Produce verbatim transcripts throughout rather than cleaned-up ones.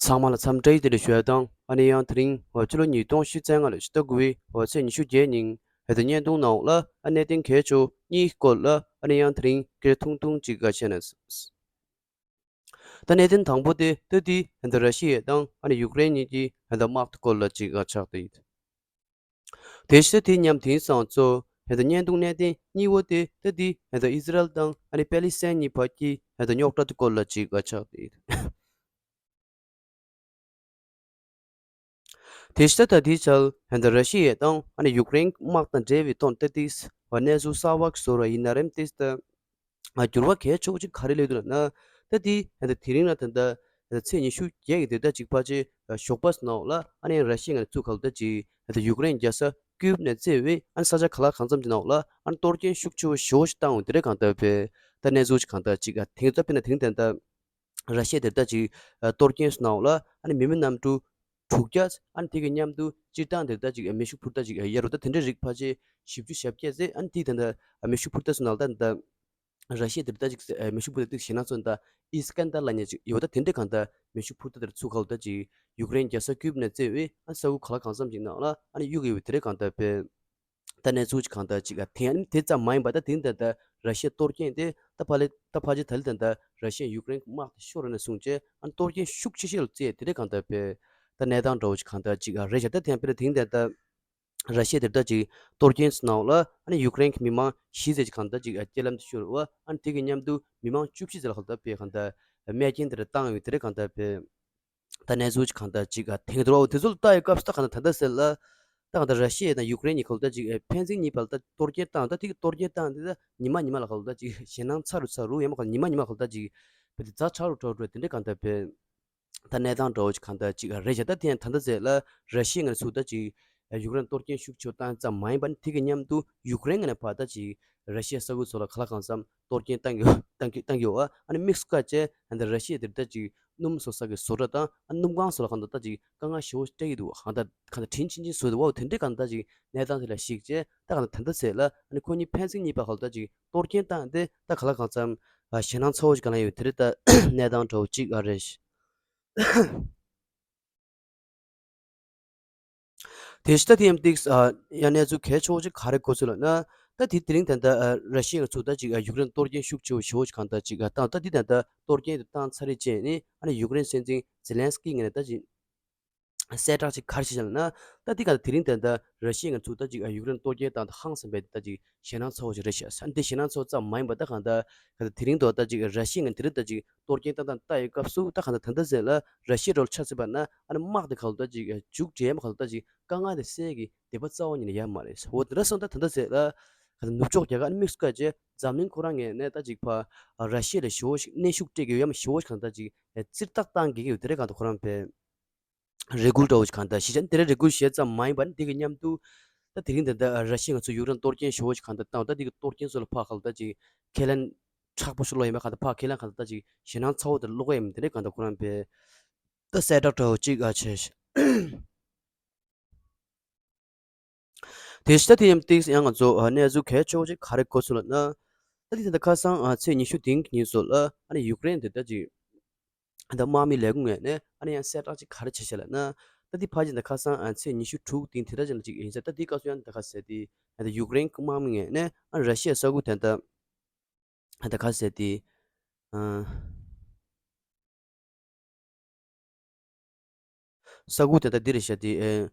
ཚང་མ་ལ་འཚམས་འདྲི་བདེ་ལེགས་ཞུ་ཡ་དང་། ཨ་ནི་ཡང་དེ་རིང་ཕྱི་ལོ་ཉིས་སྟོང་ཉི་ཤུ་རྩ་ལྔ་ལོའི་ཕྱི་ཟླ་དགུ་པའི་ཚེས་ཉི་ཤུ་བརྒྱད་ཉིན་ཧེ་ད་བརྙན་ཐུང་ནང་ལ་ཨ་གནད་དོན་གལ་ཆེ་བ་གཉིས་སྐོར་ལ་ཨ་ནི་ཡང་དེ་རིང་སྐད་ཐུང་ཐུང་ཅིག་ག་བཤད་ན། ད་གནད་དོན་དང་པོ་དེ་ད་དེ་ཧེ་ད་ར་ཤི་ཡ་དང་ཨ་ནི་ཡུཀ་རེན་གཉིས་ཀྱི་ཧེ་ད་དམག་དེ་སྐོར་ལ་ཅིག་ག་ཆགས་ཏེ་ཡིན། དེ་བཞིན་དེ་མཉམ་དེང་སང་ཚོ་ཧེ་ད་བརྙན་ཐུང་གནད་དོན་གཉིས་པོ་དེ་ད་དེ་ཧེ་ད་ཨི་ཟི་རལ་དང་ཨ་ནི་པེ་ལི་སི་ཐན་གཉིས་བར་གྱི་ཧེ་ད་རྙོག་དྲ་དེ་སྐོར་ལ་ཅིག་ག་ཆགས་ཏེ་ཡིན། དེ་ཤ་ད་དེའི་ཆར་ཧན་ད་ར་ཤི་ཡ་དང་ཨ་ནི་ཡུཀ་རེན་དམག་དང་འབྲེལ་བའི་དོན་ཏེ་ཏིས་བ་གནས་ཚུལ་གསར་བ་ཞིག་བཟོ་ར་ཡིན་ན་རེམ་ཏིས་ད་ཨ་འགྱུར་བ་གལ་ཆེ་བོ་ཅིག་ག་རེ་སླེབས་འདུག་ལབ་ན། ད་དེ་ཧན་ད་དེ་རིང་ལ་ད་ད་ཚེས་ཉི་ཤུ་བརྒྱད་ཀྱི་དེ་ད་ཅིག་ཕལ་ཆེར་ཞོགས་པ་སྣང་ལ་ཨ་ནི་ར་ཤི་ཡ་ང་ཚུགས་ཁ་ལ་ད་ཅིག་ཧན་ད་ཡུཀ་རེན་རྒྱལ་ས་ཀིབ་ནས་བཙལ་བའི་ཨ་ནི་ས་ཆ་ག་ལ་གང་འཚམ་གྱི་ནང་ལ་ཨ་ནི་གཏོར་སྐྱོན་ཤུགས་ཆེ་བོ་ཞེ་བོ་ཞིག་བཏང་འོང་དེ་རེད། གང་ལྟར་བས་ད་གནས་ཚུལ་ཅིག་གང་ལྟར་ཅིག་ཨ་དེང་ད་དཔེར་ན་དེ་རིང་ད་ད། ར་ཤི་ཡ་དེར་ད་ཅིག་གཏོར་སྐྱོན་སོང་ནའང་ལ་ཨ་ནི་མི་མེད་གནམ་གྲུ་དྲུག་བརྒྱ། ཨ་ནི་དེ་གི་མཉམ་དུ་སྤྱིར་བཏང་དེར་ད་ཅིག་མེ་ཤུགས་འཕུར་མདའ་ཅིག་གཡར་རོ། ད་དེ་འདྲའི་རིགས་ཕལ་ཆེར་བཞི་བཅུ་ཞེ་བརྒྱད་ཙམ། ཨ་ནི་དེ་ད་ད་མེ་ཤུགས་འཕུར་མདའ་སོང་ནའང་ད་ད་ར་ཤི་ཡ་དེར་ད་ཅིག་མེ་ཤུགས་འཕུར་མདའ་དེ་ཞེད་སྣང་ཚོར་ད་ཨིས་ཀན་ཌར་ལབ་མཁན་ཅིག་ཡོད། ད་དེ་འདྲའི་གང་ད་མེ་ཤུགས་འཕུར་མདའ་དེར་ཚུགས་ཁ་ལ་ད་ཅིག་ཡུཀ་རེན་རྒྱལ་ས་ཀིབ་ནས་བཙལ་བའི་ཨ་ས་ཁུལ་ག་ལ་གང་འཚམ་ཅིག་ནང་ལ་ཨ་ནི་གཡུག་ཡོད་པའི་དེ་རེད། གང་ད་བས། ད་གནས་ཚུལ་ཅིག་གང་ལྟར་ཅིག་ཨ་དེ་ཨ་ནི་དེ་ཙམ་མ་ཡིན་པ་ད་དེང་ད་ལྟ་ར་ཤི་ཡའི་གཏོར་སྐྱོན་དེ་ད་ཕ་ལེ་ད་ཕལ་ཆེར་ད་ལེ་ད་ལྟ་ར་ཤི་ཡ་ཡུཀ་རེན་དམག་དེ་ཤོར་ནས་བཟུང་བྱས་ཨ་ནི་གཏོར་སྐྱོན་ཤུགས་ཆེ་ཤོས་ལ་བརྩིས་དེ་འདྲ་གང་ལྟར་བས་ད་གནས་སྟངས་འདྲ་བོ་ཅིག་གང་ལྟར་ཅིག་ཨ་རེད་ཤག་ད་དེ་ཡང་དཔེར་ན་དེང་ད་ལྟ་ར་ཤི་ཡ་དེ་ད་ཅིག་གཏོར་སྐྱོན་སོང་ནའང་ལ་ཨ་ནི་ཡུཀ་རེན་གྱི་མི་མང་བཞི་ཙམ་ཅིག་གང་ལྟར་ཅིག་ཨ་རྐྱེན་ལམ་དུ་ཤོར་བ་ཨ་ནི་དེ་གི་མཉམ་དུ་མི་མང་བཅུ་བཞི་ཙམ་ལ་གང་ལྟར་བས་གང་ལྟར་རྨས་སྐྱོན་དེ་འདྲ་བཏང་ཡོད་དེ་འདྲ་གང་ལྟར་བས། ད་གནས་ཚུལ་ཅིག་གང་ལྟར་ཅིག་ཨ་དེང་དུ་རོ་དེ་ཚོ་ལ་ལྟ་ཡི་སྐབས་སུ་ད་གང་ལྟར་ད་ལྟ་ཟེར་ལ། ད་གང་ལྟར་ར་ཤི་ཡ་དང་ཡུཀ་རེན་གཉིས་གང་ལྟར་ཅིག་ཨེ་ཕན་ཚུན་གཉིས་བར་ལ་ད་གཏོར་སྐྱོན་བཏང་། ད་དེ་གི་གཏོར་སྐྱོན་བཏང་དེ་ད་ཉི་མ་ཉི་མ་ལ་གང་ལྟར་ཅིག་ཞེད་སྣང་ཚ་རུ་ཚ་རུ་ཡང་མ་གང་ཉི་མ་ཉི་མ་གང་ལྟར་ཅིག་བས་དེ་ཛ་དྲག་རུ་དྲག་རུ་དེ་འདྲ་གང་ལྟར་བས། ད་གནས་སྟངས་འདྲ་བོ་ཅིག་གང་ལྟར་ཅིག་ཨ་རེད་ཤག་ད་དེ་ཡང་ད་ལྟ་ཟེར་ལ་ར་ཤི་ཡ་ང་ཚུགས་ད་ཅིག་ཨ་ཡུཀ་རེན་གཏོར་སྐྱོན་ཤུགས་ཆེ་བཏང་ཙམ་མ་ཡིན་པ་ནི་དེ་གི་མཉམ་དུ་ཡུཀ་རེན་ང་ནས་ཕར་ད་ཅིག་ར་ཤི་ཡ་ས་ཁུལ་ཚོ་ལ་ག་ལ་གང་འཚམ་གཏོར་སྐྱོན་བཏང་གི་བཏང་གི་བཏང་གི་ཡོད་ཨ། ཨ་ནི་དམིགས་སུ་བཀར་བྱས་ཨ་ནི་ར་ཤི་ཡ་དེར་ད་ཅིག་སྣུམ་བཟོ་ས་གི་བཟོ་གྲྭ་དང་ཨ་སྣུམ་ཁང་སོགས་ལ་གང་ལྟར་ད་ཅིག་དཀའ་ངལ་ཞེ་པོ་སྤྲད་ཀྱི་འདུག་གང་ལྟར་གང་ལྟར་དྲིན་ཆེན་ཆེན་བཟོས་འདུག་བ། དེ་འདྲའི་གང་ལྟར་ཅིག་གནས་སྟངས་དེ་ལ་གཞིགས་བྱས་ད་གང་ལྟར་ད་ལྟ་ཟེར་ལ་ཨ་ནི་ཁོ་གཉིས་ཕན་ཚུན་གཉིས་བར་གང་ལྟར་ཅིག་གཏོར་སྐྱོན་བཏང་སྟེ་ད་ག་ལ་གང་འཚམ་ཨ་ཞེད་སྣང་ཚ་བོ་ཅིག་ག་ལ་ཡོད་དེ་རེད། ད་གནས་སྟངས་འདྲ་བོ་ཅིག་ཨ་རེད། དེ་ཕྱི་ད་དེ་ཡང་ཏིག་ཨ་ཡང་གནས་ཚུལ་གལ་ཆེ་བོ་ཅིག་ག་རེ་གོ་ཚུལ་ལབ་ན། ད་དེ་དེ་རིང་ད་ལྟ་ཨ་ར་ཤི་ཡ་ཚོ་ད་ཅིག་ཨ་ཡུཀ་རེན་གཏོར་སྐྱོན་ཤུགས་ཆེ་བོ་ཞེ་བོ་ཅིག་གང་ལྟར་ཅིག་ཨ་བཏང་། ད་དེ་ད་ལྟ་གཏོར་སྐྱོན་དེ་བཏང་ཚར་རེད་བྱས་ནས་ཨ་ནི་ཡུཀ་རེན་སྲིད་འཛིན་ཛེ་ལན་སི་ཀི་ངོས་ནས་ད་ཅིག་གསལ་བསྒྲགས་ཅིག་ག་རེ་བྱས་ཤག་ལབ་ན། ད་དེ་ག་དེ་རིང་ད་ལྟ་ར་ཤི་ཡ་ཚོ་ད་ཅིག་ཨ་ཡུཀ་རེན་གཏོར་སྐྱོན་བཏང་ད་ཧང་སངས་པའི་ད་ཅིག་ཞེད་སྣང་ཚ་བོ་ཞིག་རེད་ཤག་ཨ་ནི་དེ་ཞེད་སྣང་ཚ་བོ་ཙམ་མ་ཡིན་པ་ད་གང་ལྟར་ག་ད་དེ་རིང་དུ་ད་ཅིག་ར་ཤི་ཡ་ངོས་དེ་རིང་ད་ཅིག་གཏོར་སྐྱོན་བཏང་སྟངས་ལྟ་ཡི་སྐབས་སུ་ད་གང་ལྟར་ད་ལྟ་ཟེར་ལ་ར་ཤི་ཡ་འདྲ་བོ་ཆ་མཚོན་པ་ན་ཨ་ནི་དམག་དེ་གང་ལྟར་ཅིག་མཇུག་སྒྲིལ་མ་གང་ལྟར་ཅིག་དཀའ་ངལ་དེ་སེལ་གི་དད་པ་རྩ་བ་ཉིད་ནས་ཡོད་མ་རེད། འོ་དེ་འདྲ་སོང་ད་ད་ལྟ་ཟེར་ལ་ག་ད་ནུབ་ཕྱོགས་རྒྱལ་ཁབ་ཨ་ནི་དམིགས་སུ་བཀར་བྱས་འཛམ་གླིང་ཁོ་རང་ངོས་ནས་ད་ཅིག་ཕར་ར་ཤི་ཡ་ལ་ཞེ་བོ་ཞིག་གནོན་ཤུགས་སྤྲད་ཀྱི་ཡོད་ཡ་མ་ཞེ་བོ་ཞིག་གང་ལྟར་ཅིག་ཙིར་ཐག་བཏང་གི་ཡོད་དེ་རེད། གང་ལྟར་ཁོ་རང་པས། རེ་སྐུལ་འདྲ་བོ་ཞིག་གང་ལྟར་གཞིས་ཆགས་དེ་རེ་རེ་སྐུལ་བྱས་ཙམ་མ་ཡིན་པར་འདི་གི་མཉམ་དུ་ད་དེ་རིང་འདི་འདི་ར་ཤི་ཡ་ང་ཚོ་ཡུཀ་རེན་གཏོར་སྐྱོན་ཞེ་པོ་ཞིག་གང་ལྟར་བཏང་། ད་འདི་གི་གཏོར་སྐྱོན་ཚོ་ལ་ཕར་གང་ལྟར་ཅིག་ཁས་ལེན་མཁྲེགས་པོ་ཞིག་ལོག་ཡིན་པ་གང་ལྟར་ཕར་ཁས་ལེན་གང་ལྟར་ཅིག་ཞེད་སྣང་ཚ་བོ་དེ་ལོག་ཡིན་དེ་འདྲའི་གང་ལྟར་ཁོ་རང་པས་ད་གསལ་བསྒྲགས་འདྲ་བོ་ཅིག་ཨ་བྱས། དེ་ཕྱི་ད་དེ་ཡང་ཏིག་ཡང་ང་ཚོ་ཨ་གནས་ཚུལ་གལ་ཆེ་བོ་ཅིག་ག་རེ་གོ་སོང་ལབ་ན། ད་དེ་ད་ཁ་སང་ཨ་ཚེས་ཉི་ཤུ་དེ་ཉིན་སོགས་ལ་ཨ་ནི་ཡུཀ་རེན་དེ་ད་ཅིག་ད་དམག་མི་ལས་ཁུངས་ངོས་ནས་ཨ་ནི་ཡང་གསལ་བསྒྲགས་ཅིག་ག་རེ་བྱས་ཤག་ལབ་ན། ད་དེ་ཕལ་ཆེར་ད་ཁ་སང་ཨ་ཚེས་ཉི་ཤུ་དྲུག་དེ་དེ་ད་ཅིག་ལ་ཅིག་ཡིན་ས། ད་དེའི་སྐབས་སུ་ཡང་ད་ཁ་ཟེར་དེ་ད་ཡུཀ་རེན་གྱི་དམག་མི་ངོས་ནས་ཨ་ནི་ར་ཤི་ཡའི་ས་ཁུལ་དེ་ད་ད་ཁ་ཟེར་དེ་ཨ། ས་ཁུལ་དེ་ད་འདི་རེད་ཤག་དེ། ཨེ།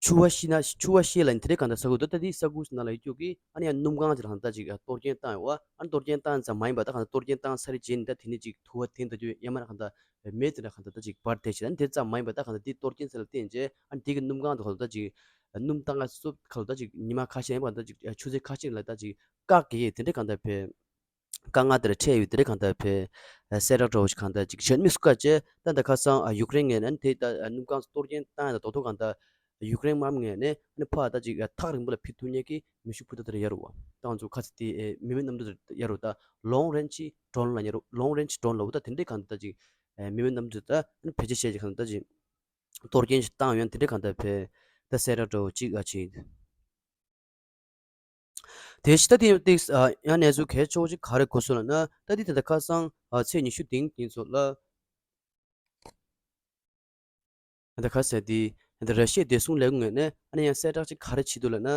ཆུ་བ་ཤི་ན་ཆུ་བ་ཤི་ལ་དེ་རེད་གང་ལྟར་ས་ཁུལ་དེ་ད་དེ་ས་ཁུལ་ནང་ལ་ཡོད་རྒྱུ་གི་ཨ་ནི་ཡང་སྣུམ་ཁང་ཅིག་ལ་གང་ལྟར་ཅིག་གཏོར་སྐྱོན་བཏང་ཡོད་པ། ཨ་ནི་གཏོར་སྐྱོན་བཏང་ཙམ་མ་ཡིན་པ་ད་གང་ལྟར་གཏོར་སྐྱོན་བཏང་ཚར་རྗེས་ནས་ད་དེ་ནས་ཅིག་དུ་བ་འཐེན་ད་རྒྱུ་ཡང་མིན་ན་གང་ལྟར་མེ་དེ་འདྲ་གང་ལྟར་ད་ཅིག་འབར་བསྡད་ཤག་ཨ་ནི་དེ་ཙམ་མ་ཡིན་པ་ད་གང་ལྟར་དེ་གཏོར་སྐྱོན་ཚོ་ལ་བརྟེན་བྱས་ཨ་ནི་དེ་གི་སྣུམ་ཁང་དུ་གང་ལྟར་ཅིག་སྣུམ་བཏང་ཡ་སོབ་གང་ལྟར་ཅིག་ཉི་མ་ཁ་ཤས་ཡིན་པ་གང་ལྟར་ཅིག་ཆུ་ཚོད་ཁ་ཤས་ལ་ད་ཅིག་བཀག་གི་ཡོད་དེ་འདྲ་གང་ལྟར་བས། དཀའ་ངལ་དེ་འཕྲད་ཡོད་དེ་རེད་གང་ལྟར་བས། གསལ་བསྒྲགས་འདྲ་བོ་ཞིག་གང་ལྟར་ཅིག་བྱས་དམིགས་སུ་བཀར་བྱས་ད་ད་ཁ་སང་ཡུཀ་རེན་ངོས་ནས་དེ་ད་སྣུམ་ཁང་གཏོར་སྐྱོན་བཏང་ཡ་ད་དོ་དོ་གང་ལྟར་ཡུཀ་རེན་དམག་མི་ངོས་ནས་ཕར་ད་ཅིག་ཐག་རིང་པོ་ལ་ཕུད་ཐུབ་མཁན་གྱི་མེ་ཤུགས་འཕུར་མདའ་དེ་འདྲ་ཡོད་རེད་པ། ད་ང་ཚོ་ཁ་ཚིག་དེ་མི་མེད་གནམ་གྲུ་དེ་ཡོད་རེད་པ། ད་long range drone ལབ་ཡོད་རེད། long range drone ལབ་པ་ད་དེ་འདྲའི་གང་ལྟར་ཅིག་མི་མེད་གནམ་གྲུ་ད་བེད་སྤྱོད་བྱས་ཅིག་གང་ལྟར་ཅིག་གཏོར་སྐྱོན་ཞིག་བཏང་ཡོད་དེ་འདྲའི་གང་ལྟར་བས། ད་གསལ་བསྒྲགས་འདྲ་བོ་ཅིག་ཨ་ཅིག་དེ་ཕྱི་ད་དེ་ཏིག་ཡང་གནས་ཚུལ་གལ་ཆེ་བོ་ཅིག་ག་རེ་གོ་སོང་ལབ་ན། ད་དེ་ད་ལྟ་ཁ་སང་ཚེས་ཉི་ཤུ་དེ་ཉིན་ཚོ་ལ་ ད་ག་ཟེར་དེ། ད་ར་ཤི་ཡའི་བདེ་སྲུང་ལས་ཁུངས་ངོས་ནས་ཨ་ནི་ཡང་གསལ་བསྒྲགས་ཅིག་ག་རེ་བྱེད་འདུག་ལབ་ན།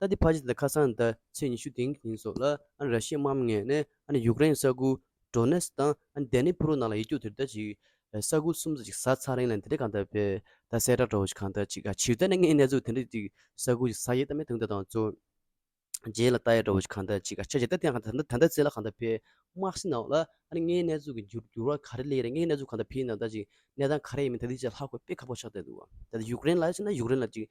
ད་དེ་ཕལ་ཆེར་ད་ཁ་སང་ད་ཚེས་ཉི་ཤུ་རྩ་གཉིས་ཉིན་སོགས་ལ་ཨ་ནི་ར་ཤི་ཡའི་དམག་མི་ངོས་ནས་ཨ་ནི་ཡུཀ་རེན་ས་ཁུལ་ཌོ་ནེ་སི་དང་ཨ་ནི་ཌེ་ནི་པྲོ་ནང་ལ་ཡོད་རྒྱུ་དེ་འདྲ་ཅིག་ས་ཁུལ་གསུམ་ཙམ་ཅིག་ཟ་ཚར་རིང་ལ་དེ་འདྲ་གང་ལྟར་པས་ད་གསལ་བསྒྲགས་འདྲ་བོ་ཞིག་གང་ལྟར་ཅིག་ཨ་བྱེད་ད་ནི་དངོས་གནས་ཚུལ་དེ་འདྲ་ཅིག་ས་ཁུལ་ཅིག་ཟ་ཡས་ད་མེད་དུང་ད་དང་ཚོ། རྗེས་ལ་ལྟ་ཡ་འདྲ་བོ་ཞིག་གང་ལྟར་ཅིག་ཨ་ཆ་ཅིག་ད་དེ་ཡང་གང་ལྟར་ད་ལྟ་ད་ལྟ་ཚེ་ལ་གང་ལྟར་ཕེ་དམག་སྲིད་ནང་ལ་ཨ་ནི་དངོས་གནས་ཚུལ་གྱི་འགྱུར་འགྱུར་བ་ག་རེ་སླེབས་རེད། དངོས་གནས་ཚུལ་གང་ལྟར་ཕེ་ནང་ད་ཅིག་གནས་སྟངས་ག་རེ་ཡིན་མིན་ད་དེ་ཅིག་ཧ་གོ་དཔེ་ཁག་པོ་ཆགས་བསྡད་འདུག་ད་ཡུཀ་རེན་ལ་ཕྱིན་ན་ཡུཀ་རེན་ལ་ཅིག་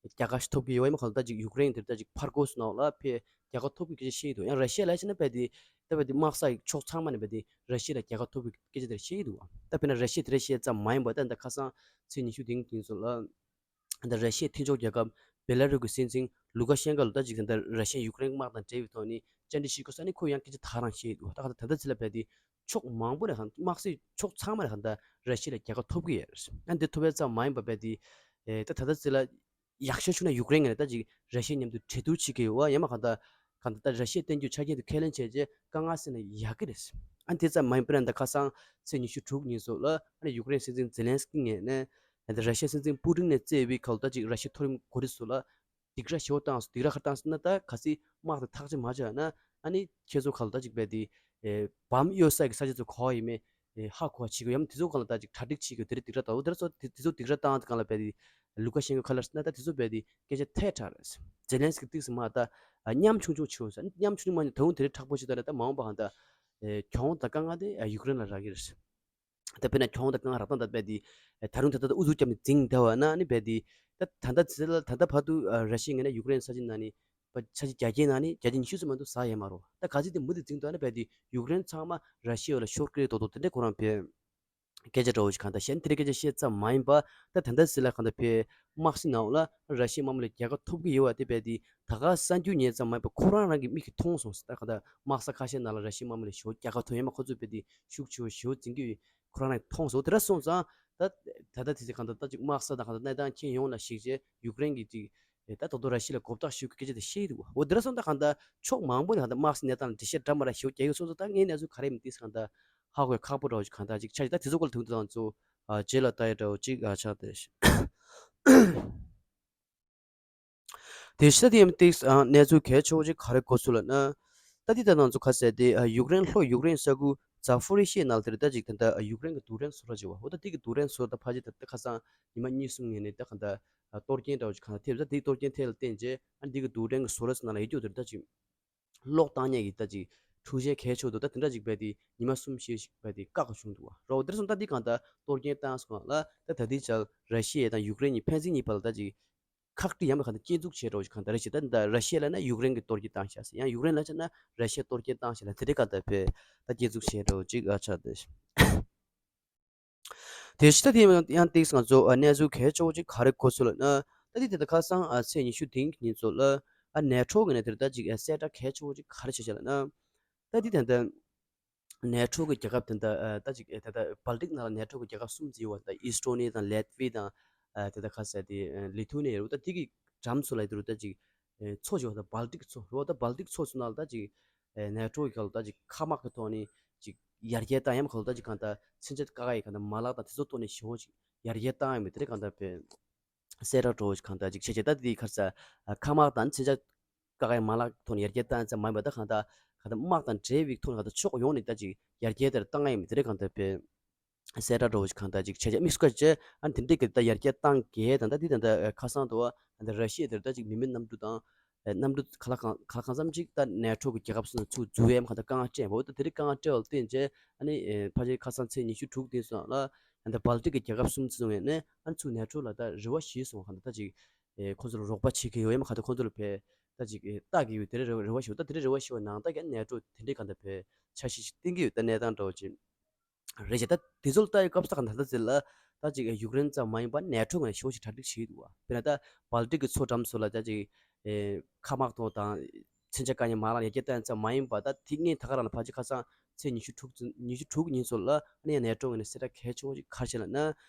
རྒྱལ་ཁ་ཞིག་ཐོབ་ཀྱི་ཡོད་ཡ་མ་གང་ལྟར་ཅིག་ཡུཀ་རེན་དེ་ད་ཅིག་ཕར་རྒོལ་སོང་ནང་ལ་ཕེ་རྒྱལ་ཁ་ཐོབ་ཀྱི་སྐད་ཆ་བཤད་ཡི་འདུག་ཡང་ར་ཤི་ཡ་ལ་ཕྱིན་ན་ཕེ་དེ་ད་ཕེ་དེ་དམག་ས་ཡི་ཕྱོགས་ཚང་མ་ནས་ཕེ་དེ་ར་ཤི་ཡ་ལ་རྒྱལ་ཁ་ཐོབ་ཀྱི་སྐད་ཆ་དེ་བཤད་ཡི་འདུག་ད་ཕེ་ན་ར་ཤི་ཡ་དེ་ར་ཤི་ཡ་ཙམ་མ་ཡིན་པ་ད་ད་ཁ་སང་ཚེས་ཉི་ཤུ་རྩ་གཉིས་ཉིན་སོགས་ལ། ད་ར་ཤི་ཡའི་མཐུན་ཕྱོགས་རྒྱལ་ཁབ་བེ་ལ་རུ་གི་སྲིད་འཛིན་ལུ་ཀ་ཤན་ཀ་ལ་ད་ཅིག་ད་ར་ཤི་ཡ་ཡུཀ་རེན་དམག་དང་འབྲེལ་བའི་ཐོག་ནས་བཅར་འདྲི་ཞུས་སྐབས་སུ་ནི་ཁོས་ཡང་སྐད་ཆ་དག་རང་བཤད་འདུག་ད་ག་ད་ད་ལྟ་ཚེ་ལ་བས་ཏེ་ཕྱོགས་མང་པོ་ནས་དམག་སྲིད་ཕྱོགས་ཚང་མ་ནས་ག་ད་ར་ཤི་ཡ་ལ་རྒྱལ་ཁ་ཐོབ་ཀྱི་ཡོད། ཨ་འདི་ཐོབ་པའི་ཙམ་མ་ཡིན་པ་བས་ཏེ་ད་ད་ལྟ་ཚེ་ལ་ཡག་ཤོས་བྱུང་ན་ཡུཀ་རེན་ངོས་ནས་ད་ཅིག་ར་ཤི་ཡ་མཉམ་དུ་གྲོས་བསྡུར་བྱེད་ཀྱི་ཡོད་པ་ཡང་མ་ག་ད་ག་ད་ད་ར་ཤི་ཡའི་བསྟན་རྒྱུ་ཆ་རྐྱེན་དུ་ཁས་ལེན་བྱས་རྗེས་དཀའ་ངལ་སེལ་ན་ཡག་གི་རེད། ཨ་འདི་ཙམ་མ་ཡིན་པར་ད་ཁ་སང་ཚེས་ཉི་ཤུ་དྲུག་ཉིན་སོགས་ལ་ཨ་ནི་ཡུཀ་རེན་སྲིད་འཛིན་ཛེ་ལན་སི་ཀི་ངོས་ནས། ད་ར་ཤི་ཡའི་སྲིད་འཛིན་པུ་ཏིན་ནས་བཙལ་བའི་ཁ་ལོ་ད་ཅིག་ར་ཤི་ཡའི་མཐོ་རིམ་འགོ་ཁྲིད་ཚོ་ལ་སྡིགས་ར་ཞེ་པོ་བཏང་སོང་། སྡིགས་ར་ག་བཏང་སོང་ན་ད་གལ་སྲིད་དམག་དེ་ཐག་གཅོད་མ་བྱས་ན་ཨ་ནི་ཁྱེད་ཚོ་ཁ་ལོ་ད་ཅིག་བས་ཏེ་བམ་གཡོ་ས་གི་ས་ཆ་ཚོ་ག་པར་ཡིན་མིན་ཧ་གོ་བ་བྱེད་དགོས་ཡམ་དེ་ཚོ་ཁ་ལོ་ད་ཅིག་གྲ་སྒྲིག་བྱེད་དགོས་དེ་རེད། སྡིགས་ར་ད་འོ་དེ་ཚོ་དེ་ཚོ་སྡིགས་ར་བཏང་དེ་གང་ལ་བས་ཏེ་ལུ་ཀ་ཤན་ཀོ་ཁ་ལར་ན་ད་དེ་ཚོ་བས་ཏེ་སྐད་ཆ་ཐལ་དྲགས་རེད། ཛེ་ལན་སི་ཀི་ཏིག་སི་མ་ད་ཉམ་ཆུང་ཆུང་བྱུང་ས་ཉམ་ཆུང་ཆུང་མ་ནི་ད་འོ་དེ་རེད་མཁྲེགས་པོ་ཞིག་ད་རེད། ད་མ་འོངས་པ་གང་ད་གྱོང་ད་དཀའ་ངལ་དེ་ཡུཀ་རེན་ལ་རག་གི་རེད། ད་དཔེར་ན་གྱོང་དང་དཀའ་ངལ་རག་སྟངས་ད་རྦད་དེ། ད་རུང་ད་ལྟ་ཨུ་ཚུགས་བརྒྱབ་ནས་འཛིང་བསྡད་པ་ན་ནི་རྦད་དེ། ད་ད་ལྟ་ཚེ་ལ་ད་ལྟ་བར་དུ་ར་ཤི་ཡའི་ངོས་ནས་ཡུཀ་རེན་ས་ཆ་ནང་ནས་ས་ཆ་རྒྱ་སྐྱེད་ནང་ནས་བརྒྱ་ཆ་ཉི་ཤུ་ཙམ་མ་གཏོགས་ཟ་ཡས་མ་རེད། ད་ག་ཚོད་དེ་མུ་མཐུད་འཛིང་འདུག་ན་རྦད་དེ་ཡུཀ་རེན་ཚང་མ་ར་ཤི་ཡ་ལ་ཤོར་གི་རེད་མདོག་མདོག་དེ་འདྲ་ཁོ་རང་བས་སྐད་ཆ་འདྲ་བོ་ཞིག་གང་ལྟར་བཤད་ནས་དེ་འདྲ་སྐད་ཆ་བཤད་ཙམ་མ་ཡིན་པ། ད་ད་ལྟ་ཚེ་ལ་གང་ལྟར་བས་དམག་སྲིད་ནང་ལ་ར་ཤི་ཡའི་དམག་མི་ལ་རྒྱལ་ཁ་ཐོབ་ཀྱི་ཡོད་པ་དེ་རྦད་དེ་ད་ག་གསར་འགྱུར་ཉན་ཙམ་མ་ཡིན་པ་ཁོ་རང་རང་གི་མིག་གིས་མཐོང་སོང་ཟེར། ད་གང་ལྟར་དམག་ས་ཁ་ཤས་ནང་ལ་ར་ཤི་ཡའི་དམག་མི་ལ་ཞེ་པོ་རྒྱལ་ཁ་ཐོབ་ཡས་མ་ཁོ་ཚོས་རྦད་དེ་ཤུགས་ཆེ་བོ་ཞེ་པོ་འཛིང་གི་ཡོད། ཁོ་རང་རང་མཐོང་སོང་། དེ་འདྲ་སོང་ཙང་ད་ད་ལྟ་དེ་ཚེ་གང་ལྟར་ད་ཅིག་དམག་ས་དང་གང་ལྟར་གནས་སྟངས་མཁྱེན་ཡོངས་ལ་གཞིགས་བྱས་ཡུཀ་རེན་གྱིས་ཅིག་ད་དོ་དོ་ར་ཤི་ཡ་ལ་མགོ་བཏགས་ཞུ་གི་སྐད་ཆ་དེ་བཤད་ཀྱི་འདུག་འོ་དེ་འདྲ་སོང་ད་གང་ལྟར་ཕྱོགས་མང་པོ་ནས་གང་ལྟར་དམག་སའི་གནས་སྟངས་ལ་འགྲེལ་བཤད་འདྲ་མ་འདྲ་ཞེ་པོ་རྒྱག་གི་སོང་ཙང་ད་ངའི་གནས་ཚུལ་ག་རེ་ཡིན་མིན་ཏོག་ཙམ་གང་ལྟར་ཧ་གོ་ཡ་ཁག་པོ་འདྲ་བོ་ཞིག་གང་ལྟར་ཅིག་ཆགས་ཀྱི། ད་དེ་ཚོ་སྐོར་ལ་དུང་དུ་དང་ཚོ་རྗེས་ལ་ལྟ་ཡ་འདྲ་བོ་ཅིག་ཆགས་བསྡད། དེ་ཤ་དེ་ཡང་ཏིག་གནས་ཚུལ་གལ་ཆེ་བོ་ཅིག་ག་རེ་གོ་སོང་ལབ་ན། ད་དེ་ལྟར་ང་ཚོ་ཁ་གསལ་ཏེ་ཡུཀ་རེན་ལྷོ་ཡུཀ་རེན་ས་ཁུལ་ཛ་ཕོ་རི་ཤི་ཡའི་ནང་ལ་དེར་ད་ཅིག་ད་ལྟ་ཡུཀ་རེན་གྱི་རྡུལ་ཕྲན་བཟོ་གྲྭ་ཅིག་ཡོད་པ། འོ་ད་དེ་གི་རྡུལ་ཕྲན་བཟོ་གྲྭ་ད་ཕལ་ཆེར་ད་ལྟ་ཁ་སང་ཉི་མ་གཉིས་གསུམ་ངོས་ནས་ད་གང་ལྟར་གཏོར་སྐྱོན་འདྲ་བོ་ཅིག་གང་ལྟར་ཐེབས། ད་དེ་གི་གཏོར་སྐྱོན་དེ་ལ་བརྟེན་བྱས་ཨ་འདི་གི་རྡུལ་ཕྲན་གྱི་བཟོ་གྲྭ་ཟེར་ནང་ལ་ཡོད་རྒྱུ་དེར་ད་ཅིག་གློག་བཏང་མཁན་གྱི་ད་ཅིག་འཕྲུལ་ཆས་གལ་ཆེ་བོ་འདུག་ད་དེ་འདྲ་ཅིག་རྦད་དེ་ཉི་མ་གསུམ་བཞི་ཞིག་རྦད་དེ་བཀག་བྱུང་འདུག་བ། རོ་དེར་སོང་ད་འདི་གང་ལྟར་གཏོར་སྐྱོན་བཏང་སོང་ལ་ད་ད་ལྟའི་ཆར་ར་ཤི་ཡ་དང་ཡུཀ་རེན་གཉིས་ཕན་ཚུན་གཉིས་བར་ལ་ད་ཅིག་ཁག་དཀྲི་ཡང་མེད་གང་ལྟར་སྐྱོན་འཛུགས་བྱས་འདྲ་བོ་ཞིག་གང་ལྟར་རེད་ཅེ། ད་ད་ར་ཤི་ཡ་ལབ་ན་ཡུཀ་རེན་གྱིས་གཏོར་སྐྱོན་བཏང་ཤག་ཟེར། ཡང་ཡུཀ་རེན་ལབ་བྱས་ན་ར་ཤི་ཡས་གཏོར་སྐྱོན་བཏང་ཤག་ལབ་དེ་འདྲའི་གང་ལྟར་བས་ད་སྐྱོན་འཛུགས་བྱས་འདྲ་བོ་ཅིག་ཨ་ཆགས་ཏེ། དེ་ཕྱི་ད་དེ་ཡང་ཏིག་ང་ཚོ་ཨ་གནས་ཚུལ་གལ་ཆེ་བོ་ཅིག་ག་རེ་གོ་སོང་ལབ་ན། ད་དེ་དེ་ད་ཁ་སང་ཨ་ཚེས་ཉི་ཤུ་རྩ་གཉིས་ཉིན་ཚོ་ལ་ཨ་ནེ་ཊོ་གི་ནས་དེར་ད་ཅིག་ཨ་གསལ་བསྒྲགས་གལ་ཆེ་བོ་ཅིག་ག་རེ་བྱས་ཤག་ལབ་ན། ད་དེ་དེ་ད་ནེ་ཊོ་གི་རྒྱལ་ཁབ་དེ་འདྲ་ཨ་ད་ཅིག་ཨེ་ད་ལྟ་བལ་ཏིག་ནང་ལ་ནེ་ཊོ་གི་རྒྱལ་ཁབ་གསུམ་ཙམ་ཡོད་པ། ད་ཨི་སི་ཊོ་ནི་དང་ལེ་ཏི་ཝི་དང་ཨ་དེ་ད་ཁ་ཟེར་དེ་ཨ་ལི་ཐུ་ནི་ཡ་རུ། ད་དེ་གི་འགྲམ་ཚོ་ལ་ཡོད་རུ་ད་ཅིག་ཨེ་མཚོ་ཅིག་ཡོད་པ། ད་བལ་ཏིག་མཚོ་རུ། ད་བལ་ཏིག་མཚོ་ཚོ་ནང་ལ་ད་ཅིག་ཨེ་ནེ་ཊོ་གི་ཁ་ལོ་ད་ཅིག་མཁའ་དམག་གི་ཐོག་ནས་ཅིག་ཡར་རྒྱས་བཏང་ཡ་མ་ཁ་ལོ་ད་ཅིག་གང་ལྟར་མཚོན་ཆ་བཀག་ཡ་གང་ལྟར་མ་ལག་དང་དེ་ཚོ་ཐོག་ནས་ཞེ་པོ་ཅིག་ཡར་རྒྱས་བཏང་ཡ་མི་དེ་རེད་གང་ལྟར་བས། གསལ་བསྒྲགས་འདྲ་བོ་ཞིག་གང་ལྟར་ཅིག་བྱས་བྱས། ད་དེ་གར་ས་མཁའ་དམག་དང་མཚོན་ཆ་བཀག་ཡ་མ་ལག་ཐོག་ནས་ཡར་རྒྱས་བཏང་ཙམ་མ་ཡིན་པ། ད་གང་ལྟར་གང་ལྟར་དམག་དང་འབྲེལ་བའི་ཐོག་ནས་གང་ལྟར་ཕྱོགས་ཡོངས་ནས་ད་ཅིག་ཡར་རྒྱས་དེར་བཏང་ཡ་མི་དེ་རེད་གང་ལྟར་བས། གསལ་བསྒྲགས་འདྲ་བོ་ཞིག་གང་ལྟར་ཅིག་བྱས་བྱས། དམིགས་སུ་བཀར་བྱས་ཨ་ནི་དེ་འདྲས་ཀྱི་ད་ཡར་རྒྱས་བཏང་གལ་དང་། ད་དེ་ད་ད་ཁ་སང་དུ་བ་ད་ར་ཤི་ཡ་དེར་ད་ཅིག་མི་མེད་གནམ་གྲུ་དང་། གནམ་གྲུ་ག་ལ་གང་ག་ལ་གང་འཚམ་ཅིག་ད་ནེ་ཊོ་གི་རྒྱལ་ཁབ་སོ་སོ་ཚུར་འཛུལ་ཡ་མ་གང་ལྟར་དཀའ་ངལ་སྤྲད་པ། འོ་ད་དེ་རིགས་དཀའ་ངལ་སྤྲད་པ་ལ་བརྟེན་བྱས་ཨ་ནི་ཕལ་ཆེར་ཁ་སང་ཚེས་ཉི་ཤུ་དྲུག་དེ་སོང་ལ་ད་བལ་ཏིག་གི་རྒྱལ་ཁབ་གསུམ་ཚུར་ངོས་ནས་ཨ་ནི་ཚུར་ནེ་ཊོ་ལ་ད་རེ་བ་ཞུས་སོང་། གང་ལྟར་ད་ཅིག་ཁོ་ཚོ་ལ་རོགས་པ་བྱེད་ཀྱི་ཡོད་ཡ་མ་གང་ལྟར་ཁོ་ཚོ་ལ་ཕེ་ད་ཅིག་ལྟ་གི་ཡོད། དེ་རེད་རེ་བ་ཞུ། ད་དེ་རེད་རེ་བ་ཞུ་བ་ནང་ད་ཀྱང་ནེ་ཊོ་དེ་འདྲས་གང་ལྟར་ཕེ་འཆར་གཞི་ཞིག་བཏིང་གི་ཡོད། ད་གནས་སྟངས་འདྲ་བོ་ཅིག་རེད་ཅེ། ད་དེ་ཚོ་ལ་ལྟ་ཡི་སྐབས་སུ་ད་ག་ད་ལྟ་ཚེ་ལ་ད་ཅིག་ཡུཀ་རེན་ཙམ་མ་ཡིན་པར་ནེ་ཊོ་ངོས་ནས་ཞེ་པོ་ཅིག་གྲ་སྒྲིག་བྱེད་ཀྱི་འདུག་བ། དཔེར་ན་ད་བལ་ཏིག་གི་མཚོ་འགྲམ་ཚོ་ལ་ད་ཅིག་ཨེ་མཁའ་དམག་ཐོག་དང་མཚོན་ཆ་བཀག་ཉར་མ་ལག་ཡར་རྒྱས་བཏང་ཙམ་མ་ཡིན་པར། ད་དེ་སྔོན་ད་ག་རང་ལ་ཕལ་ཆེར་ཁ་སང་ཚེས་ཉི་ཤུ་དྲུག་ཉི་ཤུ་དྲུག་ཉིན་ཚོ་ལ་ཨ་ནི་ཡང་ནེ་ཊོ་ངོས་ནས་གསལ་བསྒྲགས་གལ་ཆེ་བོ་ཅིག་ག་རེ་བྱས་ལབ་ན།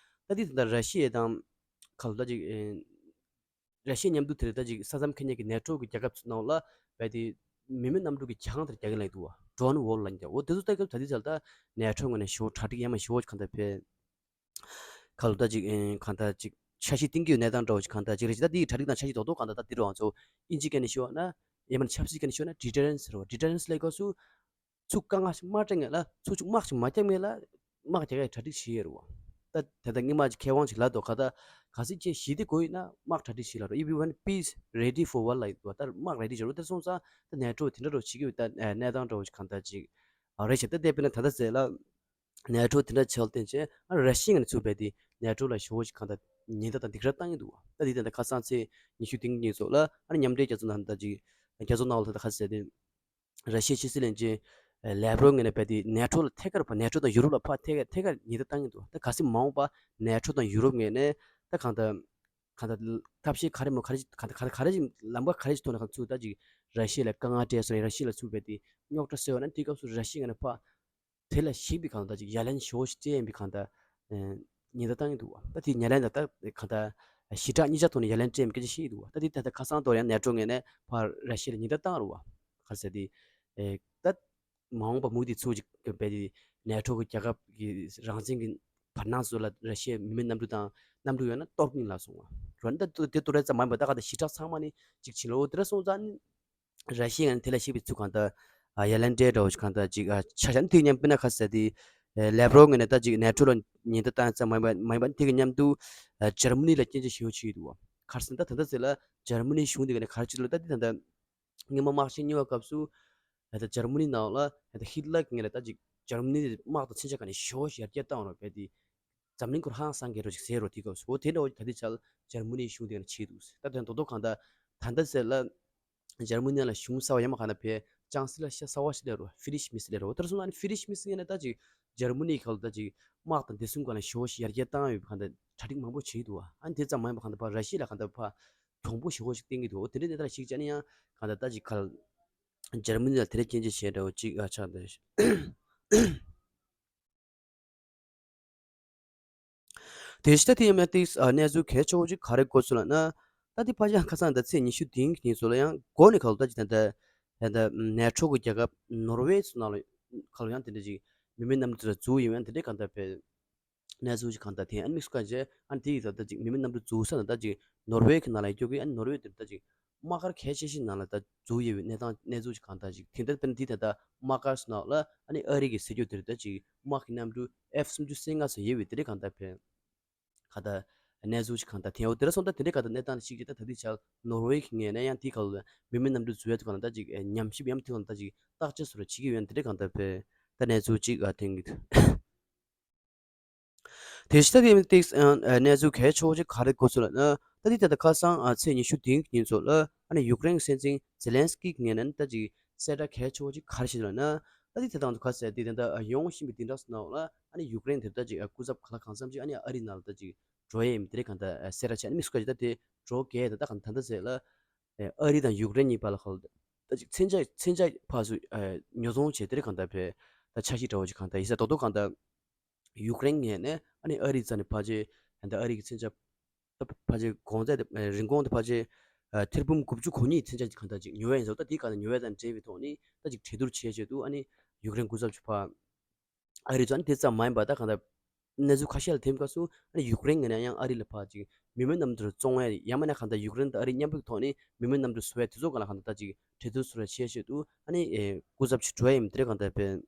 ད་དེ་ད་ལྟ་ར་ཤི་ཡ་དང་ག་ལ་ད་ཅིག་ཨེ། ར་ཤི་ཡ་མཉམ་དུ་དེར་ད་ཅིག་ས་མཚམས་འཁེལ་མཁན་གྱི་ནེ་ཊོ་གི་རྒྱལ་ཁབ་ཚོའི་ནང་ལ་རྦད་དེ་མི་མེད་གནམ་གྲུ་གི་གྱང་དེར་རྒྱག་གི་ལབ་འདུག་བ། ཌོན་ཝོལ་ལབ་འདུག་འོ་དེ་ཚོ་ལྟ་སྐབས་ད་དེ་ཚོ་ལ་ད་ནེ་ཊོ་ངོས་ནས་ཞེ་པོ་གྲ་སྒྲིག་ཡ་མ་ཞེ་པོ་གང་ལྟར་ཕེ། ཁ་ལོ་ད་ཅིག་ཨེ་གང་ལྟར་ཅིག་འཆར་གཞི་བཏིང་གི་ཡོད་གནས་སྟངས་འདྲ་བོ་ཞིག་གང་ལྟར་ཅིག་རེད་ཅིག་ད་འདི་ཡི་གྲ་སྒྲིག་དང་འཆར་གཞི་རྡོག་རྡོག་གང་ལྟར་ད་འདི་རུ་ང་ཚོ་ཨིན་ཇི་སྐད་ནས་ཞུ་བ་ན་ཡང་མིན་ཆབ་སྲིད་སྐད་ནས་ཞུ་བ་ན་ཌི་ཊར་རེན་སི་ཟེར་བ། ཌི་ཊར་རེན་སི་ལབ་སྐབས་སུ་ཚུར་དཀའ་ངལ་ཞིག་མ་སྤྲད་མཁན་ལ་ཚུར་ཅིག་དམག་ཅིག་མ་རྒྱག་མཁན་ལ་དམག་རྒྱག་ཡའི་གྲ་སྒྲིག་བྱེད་ཡོད་རེད་བ། ད་དེ་ལྟར་སྔོན་མ་ཅིག་མཁས་དབང་ཅིག་ལབ་འདུག་ག་ད་གལ་སྲིད་ཅིག་ཞི་བདེ་དགོས་ཡོད་ན་དམག་གྲ་སྒྲིག་བྱེད་ལབ་རེད། If you want peace, ready for war ལབ་འདུག་ད་དམག་རེ་ཌི་བྱེད་རོགས། དེ་སོང་ཙང་ད་ནེ་ཊོ་དེ་འདྲ་རོགས་བྱེད་ཀྱི་ཡོད། ད་གནས་སྟངས་འདྲ་བོ་ཞིག་གང་ལྟར་ཅིག་ཨ་རེད་ཤག་ད་དེ་དཔེར་ན་ད་ལྟ་ཟེར་ལ། ནེ་ཊོ་དེ་འདྲ་བྱས་ལ་བརྟེན་བྱས་ཨ་ར་ཤི་ཡ་ངོས་ནས་ཚུར་རྦད་དེ་ནེ་ཊོ་ལ་ཞེ་པོ་ཞིག་གང་ལྟར་ཉེན་བརྡ་དང་སྡིགས་ར་བཏང་གི་འདུག་ད་འདི་ད་ལྟ་ཁ་སང་ཚེས་ཉི་ཤུ་བདུན་ཉིན་ཙོགས་ལ་ཨ་ནི་མཉམ་འབྲེལ་རྒྱལ་ཚོགས་ནང་ད་ཅིག་རྒྱལ་ཚོགས་ནང་ལ་ད་ལྟ་ཁ་ཟེར་ཏེ་ར་ཤི་ཡའི་ཕྱི་སྲིད་བློན་ཆེན་ལེབ་རོབ་ངོས་ནས་རྦད་དེ་ནེ་ཊོ་ལ་ཐད་ཀར་ཕར་ནེ་ཊོ་དང་ཡུ་རོབ་ལ་ཕར་ཐད་ཀར་ཐད་ཀར་ཉེན་བརྡ་བཏང་གི་འདུག་ད་གལ་སྲིད་མ་འོངས་པ་ནེ་ཊོ་དང་ཡུ་རོབ་ངོས་ནས་ད་གང་ལྟར་གང་ལྟར་ཐབས་ཤེས་ག་རེ་མོ་ག་རེ་གང་ལྟར་ག་རེ་ལམ་ཁ་ག་རེ་ཐོག་ནས་གང་ཚུགས་ད་ཅིག་ར་ཤི་ཡ་ལ་དཀའ་ངལ་སྤྲད་སོང་ར་ཤི་ཡ་ལ་ཚུར་རྦད་དེ་རྙོག་དྲ་བཟོས་པ་ན་དེའི་སྐབས་སུ་ར་ཤི་ཡ་ངོས་ནས་ཕར། དེ་ལ་གཞིགས་པའི་གང་ལྟར་ཅིག་ཡ་ལན་ཞེ་པོ་ཞིག་སྤྲད་ཡིན་པའི་གང་ལྟར་ཉེན་བརྡ་བཏང་གི་འདུག་བ། ད་དེ་ཉེ་ལན་ད་ལྟ་གང་ལྟར་ཞི་དྲག་གཉིས་ཆ་ཐོག་ནས་ཡ་ལན་སྤྲད་ཡིན་པའི་སྐད་ཆ་བཤད་ཀྱི་འདུག་བ། ད་དེ་ད་ལྟ་ཁ་སང་ཐོག་ཡང་ནེ་ཊོ་ངོས་ནས་ཕར་ར་ཤི་ཡ་ལ་ཉེན་བརྡ་བཏང་རུ་བ། ག་རེ་ཟེར་དེ་ད་མ་འོངས་པ་མུ་མཐུད་ཚུགས་ཅིག་གི་བས་དེ་ནེ་ཊོ་གི་རྒྱལ་ཁབ་ཀྱི་རང་བཙན་གྱི་བར་སྣང་ཚོ་ལ་ར་ཤི་ཡའི་མི་མེད་གནམ་གྲུ་དང་གནམ་གྲུ་ཡོད་ན་གཏོར་གྱིན་ལ་སོང་བ། རོ་ན་ད་དེ་ཏུ་རེ་ཙམ་མ་ཡིན་པ་ད་ག་ད་ཞི་དྲག་ཚང་མ་ནི་ཅིག་བྱིན་ལོ་དེ་ར་སོང་ཙང་ནི། ར་ཤི་ཡ་ངོས་ནས་དེ་ལ་ཞིབ་པའི་ཚུལ་གང་ལྟར་ཡ་ལན་སྤྲད་འདྲ་བོ་ཞིག་གང་ལྟར་ཅིག་ཆ་བཞག་ན་དེའི་མཉམ་དཔེར་ན་ག་ཟེར་དེ་ལེབ་རོབ་ངོས་ནས་ད་ཅིག་ནེ་ཊོ་ལ་ཉེན་བརྡ་བཏང་ཙམ་མ་ཡིན་པ་མ་ཡིན་པ་དེ་གི་མཉམ་དུ་འཇར་མ་ནི་ལ་སྐྱོན་བརྗོད་ཞེ་པོ་བྱས་འདུག་བ། ག་རེ་ཟེར་ན་ད་ད་ལྟ་ཟེར་ལ་འཇར་མ་ནི་གཞུང་དེ་ག་ནས་ག་རེ་བྱེད་ལ་ད་དེ་ད་ལྟ་སྔོན་མ་དམག་ཆེན་གཉིས་པའི་སྐབས་སུ་ད་འཇར་མ་ནི་ནང་ལ་ད་ཧི་ཊ་ལར་གྱི་ངོས་ལ་ད་ཅིག་འཇར་མ་ནི་དམག་དང་མཚོན་ཆ་ག་ནས་ཞེ་པོ་ཞིག་ཡར་རྒྱས་བཏང་རོགས་བས་དེ། འཛམ་གླིང་ཁོ་རང་སངས་རྒྱས་རོ་ཅིག་ཟེར་རོ་དེ་སྐབས་སུ་འོ་དེ་འདྲ་བོ་ད་ལྟའི་ཆར་འཇར་མ་ནིའི་གཞུང་དེ་ནས་བྱས་འདུག་ད་དོན་རྡོག་རྡོག་གང་ལྟར་ད་ལྟ་ཟེར་ལ་འཇར་མ་ནི་ལ་གཞུང་གསར་བ་ཡང་མ་གང་ལྟར་བས་ཅང་སི་ལར་ཤ་གསར་བ་ཞིག་སླེབས་རོ་ཧྥི་རི་ཤི་མི་སི་སླེབས་རོ་དེར་སོང་ན་ཧྥི་རི་ཤི་མི་སི་ངས་ན་ད་ཅིག་འཇར་མ་ནི་ག་ལ་ད་ཅིག་དམག་དང་བདེ་སྲུང་སྒང་ལ་ཞེ་པོ་ཞིག་ཡར་རྒྱས་བཏང་ཡོད་པ་གང་ལྟར་གྲ་སྒྲིག་མང་པོ་བྱས་འདུག་ཨ་ནི་དེ་ཙམ་མ་ཡིན་པ་གང་ལྟར་ཕར་ར་ཤི་ཡ་ལ་གང་ལྟར་ཕར་གྱོང་པོ་ཞེ་པོ་ཞིག་བསྟན་གྱི་འདུག་འོ་དེ་འདྲའི་གནས་སྟངས་ཤིག་ཅག་ནི་ཡང་གང་ལྟར་ད་ཅིག་ག་ལ་འཇར་མ་ནི་ལ་དེ་འདྲ་སྐྱོན་བརྗོད་བྱས་འདྲ་བོ་ཅིག་ཨ་ཆགས་འདུག་དེ་ཕྱི་ད་དེ་ཡང་མེད་དེ་གནས་ཚུལ་གལ་ཆེ་བོ་ཅིག་ག་རེ་གོ་སོང་ལབ་ན། ད་དེ་ཕར་ཡང་ཁ་སང་ད་ཚེས་ཉི་ཤུ་བདུན་གྱི་ཉིན་ཚོ་ལ་ཡང་འགོ་ནས་ཁ་ལོ་ད་ཅིག་ད་ད་ད་ནེ་ཊོ་གི་རྒྱལ་ཁབ་ནོར་ཝེ་ཚོ་ནང་ལ་ཁ་ལོ་ཡང་དེ་འདྲ་ཅིག་མི་མེད་གནམ་གྲུ་དེ་འཛུལ་ཡོང་ཡང་དེ་འདྲའི་གང་ལྟར་བས་གནས་ཚུལ་ཅིག་གང་ལྟར་ཐོན་ཨ་ནི་དམིགས་སུ་བཀར་བྱས་ཨ་ནི་དེ་ཡི་ད་ད་ཅིག་མི་མེད་གནམ་གྲུ་འཛུལ་ས་ན་ད་ཅིག་ནོར་ཝེ་གི་ནང་ལ་ཡོད་ཀྱི་ཨ་ནི་ནོར་ཝེ་དེ་ད་ཅིག་དམག་སྒར་གལ་ཆེ་ཤོས་ནང་ལ་ད་འཛུལ་ཡོད་པའི་གནས་སྟངས་གནས་ཚུལ་ཅིག་གང་ལྟར་ཅིག་དེ་འདྲ་དཔེར་ན་འདི་ད་ལྟ་དམག་སྒར་ཚོ་ནང་ལ་ཨ་ནི་ཨ་རི་གི་ཟེར་རྒྱུ་དེ་རེད་ད་ཅིག་དམག་གི་གནམ་གྲུ་ཨེཕ་སུམ་ཅུ་སོ་ལྔ་ཚོ་ཡོད་པའི་དེ་འདྲའི་གང་ལྟར་ཕན་གང་ལྟར་གནས་ཚུལ་ཅིག་གང་ལྟར་ཐོན་ཡོད། དེ་འདྲ་སོང་ད་དེ་འདྲའི་གང་ལྟར་གནས་སྟངས་ཤིག་ཅིག་ད་ད་ལྟའི་ཆར་ནོར་ཝེ་གི་ངོས་ནས་ཡང་དེའི་ཁ་ལ་མི་མེད་གནམ་གྲུ་འཛུལ་ཡ་དེ་གང་ལྟར་ད་ཅིག་ཉམས་ཞིབ་ཡང་དེ་གང་ལྟར་ཅིག་བརྟག་དཔྱད་བཟོ་འདྲ་བྱེད་ཀྱི་ཡོད་ན་དེ་འདྲའི་གང་ལྟར་ཕན་ད་གནས་ཚུལ་ཅིག་ཨ་ཐོན་གྱི་འདུག་དེ་ཕྱི་ད་དེ་ཏིག་གནས་ཚུལ་གལ་ཆེ་བོ་ཅིག་ག་རེ་གོ་སོང་ལབ་ན། ད་དེ་ད་ལྟ་ཁ་སང་ཚེས་ཉི་ཤུ་བདུན་གྱི་ཉིན་ཚོ་ལ་ཨ་ནི་ཡུཀ་རེན་གྱི་སྲིད་འཛིན་ཛེ་ལན་སི་ཀི་གི་ངོས་ནས་ད་ཅིག་གསལ་བསྒྲགས་གལ་ཆེ་བོ་ཅིག་ག་རེ་བྱས་ལབ་ན། ད་དེ་ད་ལྟ་ཁ་ཟེར་དེ་ད་ལྟ་ཡོང་བཞིན་པའི་བདུན་ཕྲག་ཚོ་ནང་ལ་ཨ་ནི་ཡུཀ་རེན་དེ་ད་ཅིག་སྐུ་ཚབ་ག་ལ་གང་འཚམ་ཅིག་ཨ་ནི་ཨ་རི་ནང་ལ་ད་ཅིག་འགྲོ་ཡས་ཡིན་དེ་རེད་གང་ལྟར་གསལ་བསྒྲགས་བྱས། ཨ་ནི་མི་སུ་ག་ཅིག་ད་དེ་འགྲོ་གས་ད་ད་གང་ད་ད་ཟེར་ལ་ཨ་རི་དང་ཡུཀ་རེན་གཉིས་བར་ལ་ཁ་ལ་ད་ཅིག་མཚོན་ཆ་མཚོན་ཆ་ཕར་ཚུར་ཉོ་ཚོང་བྱས་དེ་རེད་གང་ལྟར་ཕེ་ད་འཆར་གཞི་འདྲ་བོ་ཅིག་གང་ལྟར་ཡིན་ས་རྡོག་རྡོག་གང་ལྟར། ཡུཀ་རེན་ངོས་ནས་ཨ་ནི་ཨ་རིའི་རྩ་ནས་ཕལ་ཆེར་ད་ཨ་རི་གི་མཚོན་ཆ་ད་ཕལ་ཆེར་གོང་ཚད་དེ་རིན་གོང་དེ་ཕལ་ཆེར་ཨ་ཐེར་འབུམ་དགུ་བཅུ་གོ་གཉིས་མཚོན་ཆ་གང་ལྟར་ཅིག་ཉོ་ཡས་ཡིན་ཟེར། ད་དེའི་སྒང་ནས་ཉོ་ཡས་དང་འབྲེལ་བའི་ཐོག་ནས་ད་ཅིག་གྲོས་བསྡུར་བྱས་བྱས་འདུག་ཨ་ནི་ཡུཀ་རེན་སྐུ་ཚབ་ཅིག་ཕར་ཨ་རི་ཚོ་ཨ་ནི་དེ་ཙམ་མ་ཡིན་པ་ད་གང་ལྟར་གནས་ཚུལ་ཁ་ཤས་ལ་ཐོན་སྐབས་སུ་ཨ་ནི་ཡུཀ་རེན་ངོས་ནས་ཡང་ཨ་རི་ལ་ཕར་ཅིག་མི་མེད་གནམ་གྲུ་བཙོང་ཡས་ཡང་མིན་ན་གང་ལྟར་ཡུཀ་རེན་དང་ཨ་རི་མཉམ་རུབ་ཐོག་ནས་མི་མེད་གནམ་གྲུ་བཟོ་ཡས་དེ་ཚོ་སྒང་ལ་གང་ལྟར་ད་ཅིག་གྲོས་བསྡུར་བཟོ་འདྲ་བྱས་བྱས་འདུག་ཨ་ནི་ཨེ་སྐུ་ཚབ་ཅིག་འགྲོ་ཡས་ཡིན་དེ་རེད་གང་ལྟར་ཕེ།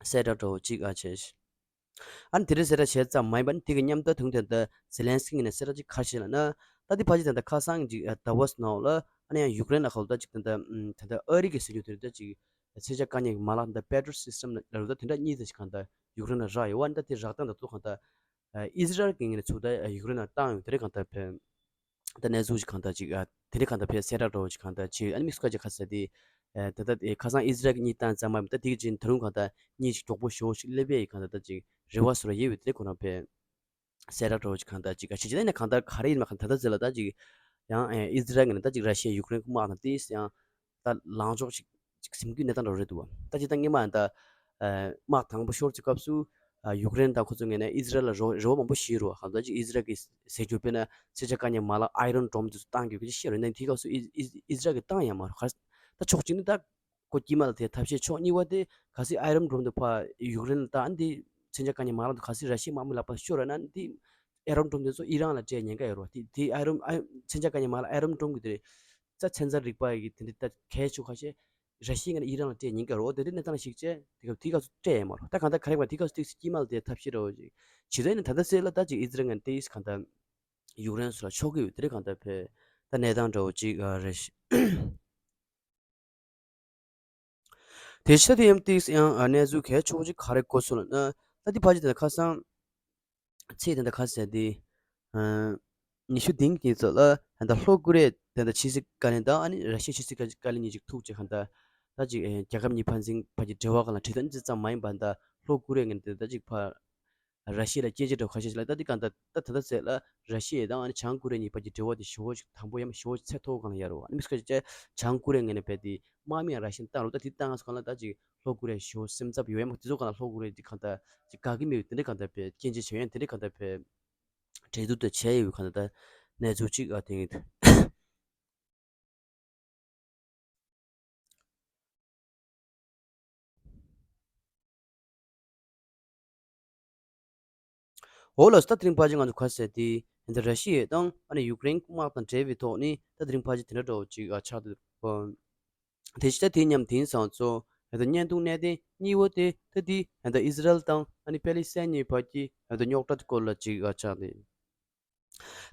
གསལ་བསྒྲགས་འདྲ་བོ་གཅིག་ཨ་བྱས། ཨ་ནི་དེ་རིང་གསལ་བསྒྲགས་བྱས་ཙམ་མ་ཡིན་པ་ནི་དེ་གི་མཉམ་དུ་དུང་དེ་ལྟར་ཛེ་ལན་སི་ཀི་ངོས་ནས་གསལ་བསྒྲགས་གཅིག་ག་རེ་བྱས་ལབ་ན། ད་དེ་ཕལ་ཆེར་ད་ལྟ་ཁ་སང་གཅིག་ཨ་ཌ་བོ་སི་ནང་ལ་ཨ་ནི་ཡང་ཡུཀ་རེན་ལ་ཁ་ལོ་ད་གཅིག་ད་ལྟ་ད་ལྟ་ཨ་རི་གི་ཟེར་རྒྱུ་དེ་རེད་ད་གཅིག་མཚོན་ཆ་བཀག་ཉར་གྱི་མ་ལག་ད་ལྟ་པེ་ཊྲི་ཡོཊ་སི་སི་ཊེམ་ལབ་རེད་ད་དེ་འདྲ་གཉིས་ཙམ་ཞིག་གང་ལྟར་ཡུཀ་རེན་ལ་རག་ཡོད་པ་ནི་ད་དེ་རག་སྟངས་ད་དུ་གང་ལྟར་ཨ་ཨི་ཟི་རལ་གྱི་ངོས་ནས་ཚུར་ད་ཡུཀ་རེན་ལ་བཏང་ཡོད་དེ་རེད་གང་ལྟར་ཕན། ད་གནས་ཚུལ་ཞིག་གང་ལྟར་ཅིག་ཨ་དེ་འདྲ་གང་ལྟར་ཕན་གསལ་བསྒྲགས་འདྲ་བོ་ཞིག་གང་ལྟར་བྱས་ཡོད། ཨ་ནི་དམིགས་སུ་བཀར་ཅིག་ཁ་གསལ་དེ་ཨ་ད་ལྟ་ཨེ་ཁ་སང་ཨི་ཟི་རལ་གྱི་གཉིས་བཏང་ཙམ་མ་ཡིན་པ་ད་དེ་གི་རྗེས་ནས་ད་རུང་གང་ལྟར་གཉིས་ཞིག་མགྱོགས་པོ་ཞེ་པོ་ཞིག་སླེབས་ཡས་ཡིན་གང་ལྟར་ད་ཅིག་རེ་བ་བཟོ་འདྲ་ཡོད་པའི་དེ་ཁོ་རང་ཕན་གསལ་བསྒྲགས་འདྲ་བོ་ཞིག་གང་ལྟར་ཅིག་ཨ་བྱས་ཅིག་ད་ནི་གང་ལྟར་ག་རེ་ཡིན་མ་གང་ལྟར་ད་ལྟ་ཟེར་ལ་ད་ཅིག་ཡང་ཨེ་ཨི་ཟི་རལ་གྱི་ནས་ད་ཅིག་ར་ཤི་ཡ་ཡུཀ་རེན་གྱི་དམག་དང་དེ་ཡང་། ད་ལངས་ཕྱོགས་ཤིག་ཅིག་ཟིན་རྒྱུའི་གནས་སྟངས་འདྲ་རེད་འདུག་བ། ད་ཅི་ད་སྔོན་མ་ད་དམག་དང་པོ་ཤོར་ཚེ་སྐབས་སུ་ཡུཀ་རེན་དང་ཁོ་ཚོ་ངོས་ནས་ཨི་ཟི་རལ་ལ་རོ་རེ་བ་མང་པོ་བཞེས་རུ་བ། གང་ལྟར་ཅིག་ཨི་ཟི་རལ་གྱི་ཟེར་རྒྱུ་དཔེར་ན་མཚོན་ཆ་བཀག་ཉར་མ་ལག་ཨའི་རོན་ཌོམ་དེ་ཚོ་བཏང་རྒྱུ་གི་ཅིག་བཤད་རུ་ནས་དེའི་སྐབས་སུ་ཨི་ཨི་ཨི་ཟི་རལ་གྱིས་བཏང་ཡང་མ་རུ་ག་ད་ཕྱོགས་གཅིག་ནས་ད་ཁོ་དཀྱིལ་མ་ལ་དེ་ཐབས་ཤེས་ཕྱོགས་གཉིས་པ་དེ་གལ་སྲིད་ཨའི་རོན་ཌོམ་དེ་ཕར་ཡུཀ་རེན་ལ་བཏང་ཨ་ནི་དེ་མཚོན་ཆ་བཀག་ཉར་མ་ལག་དེ་གལ་སྲིད་ར་ཤི་ཡའི་དམག་མི་ལག་པར་ཤོར་བ་ན་ཨ་ནི་དེ། ཨེ་རོམ་ཀྲོམ་དེ་ཚོ་ཨི་རན་ལ་སྤྲད་ཉེན་ཁ་ཡོད་རེད་བ། དེ་དེ་ཨེ་རོམ་ཨེ་མཚོན་ཆ་བཀག་ཉེན་མ་ལ་ཨེ་རོམ་ཀྲོམ་གི་དེ་རེད། ས་མཚོན་ཆ་རིག་པ་གི་དེ་འདྲ་ད་གལ་ཆེ་ཁ་ཤས་ར་ཤི་ཡ་ངོས་ནས་ཨི་རན་ལ་སྤྲད་ཉེན་ཁ་ཡོད་རེད། འོ་དེ་འདྲའི་གནས་སྟངས་ཤིག་བྱས་དེ་སྐབས་དེ་སྐབས་སུ་སྤྲད་ཡོད་མ་རེད། ད་གང་ལྟར་ག་རེ་བ་དེ་སྐབས་སུ་ཏིག་སྐྱིད་མ་ལ་དེ་ཐབས་ཤེས་འདྲ་བོ་ཅིག་བྱེད་དོན་ནི་ད་ལྟ་སྲིད་ལ་ད་ཅིག་ཨི་ཛི་རལ་ངོས་ནས་ཏིག་གང་ལྟར་ཡུཀ་རེན་སུ་ལ་ཕྱོགས་ཀྱི་ཡོད། དེ་རེད། གང་ལྟར་བས་ད་གནས་སྟངས་འདྲ་བོ་ཅིག་རེད། དེ་ཕྱི་དེ་ཡང་ཏིག་ཡང་གནས་ཚུལ་གལ་ཆེ་བོ་ཅིག་ག་རེ་གོ་སོང་ལབ་ན། ད་དེ་ཕལ་ཆེར་དེ་ཁ་སང་ཚེས་དེ་འདྲ་ཁ་ཟེར་དེ། ཉི་ཤུ་བདུན་གྱི་ཚོད་ལ་ད་ལྷོ་ཀོ་རི་ཡ་དེ་འདྲ་ཕྱི་སྲིད་བཀའ་བློན་དང་ཨ་ནི་ར་ཤི་ཡའི་ཕྱི་སྲིད་བཀའ་བློན་གཉིས་ཅིག་ཐུག་ཅིག་གང་ལྟར་ད་ཅིག་རྒྱལ་ཁབ་གཉིས་ཕན་ཚུན་བར་གྱི་འབྲེལ་བ་སྒང་ལ་བྲིས་ད་ནི་ཙམ་མ་ཡིན་པ་ད་ལྷོ་ཀོ་རི་ཡ་ངོས་ནས་ད་ཅིག་ཕར། ར་ཤི་ཡ་ལ་སྐྱོན་བརྗོད་འདྲ་ཁ་ཤས་ཤིག་ལ་ད་དེ་གང་ལྟར་ད་ད་ལྟ་ཚེ་ལ་ར་ཤི་ཡ་དང་ཨ་ནི་བྱང་ཀོ་རི་ཡ་གཉིས་བར་གྱི་འབྲེལ་བ་དེ་ཞེ་པོ་ཞིག་དང་པོ་ཡང་ཞེ་པོ་ཞིག་ཚད་མཐོ་སྒང་ལ་ཡར་རོ། ཨ་ནི་མི་སྐད་ཆ་བྱང་ཀོ་རི་ཡ་ངོས་ནས་བས་དེ་དམག་མི་ཡང་ར་ཤི་ཡ་བཏང་རོ། ད་དེ་བཏང་སོང་གང་ལ་ད་ཅིག་ལྷོ་ཀོ་རི་ཡ་ཞེ་པོ་སེམས་འཚབ་ཡོད་ཡ་མ་དེ་ཚོ་གང་ལ་ལྷོ་ཀོ་རི་ཡ་དེ་གང་ལྟར་ཅིག་དགའ་གི་མེད། དེ་འདྲ་གང་ལྟར་བས་སྐྱོན་བརྗོད་བྱས་ཡོད། དེ་འདྲ་གང་ལྟར་བས་གྲོས་བསྡུར་དེ་བྱས་ཡོད། གང་ལྟར་ད་གནས་ཚུལ་ཅིག་ཨ་དེ་ངེས། འོ་ལགས་སོ། ད་དེ་རིང་ཕལ་ཆེར་ང་ཚོ་ག་ཟེར་དེ་ད་ར་ཤི་ཡ་དང་ཨ་ནི་ཡུཀ་རེན་དམག་དང་འབྲེལ་བའི་ཐོག་ནས་ད་དེ་རིང་ཕལ་ཆེར་དེ་འདྲ་འདྲ་བོ་ཅིག་ཨ་ཆགས་འདུག་དེ་ཕྱི་ད་དེ་མཉམ་དེང་སང་ཚོ་ད་བརྙན་ཐུང་གནད་དོན་གཉིས་པོ་དེ་ད་དེ་ད་ཨི་ཟི་རལ་དང་ཨ་ནི་པེ་ལི་སི་ཐན་གཉིས་བར་གྱི་ད་རྙོག་དྲ་སྐོར་ལ་ཅིག་ཨ་ཆགས་འདུག་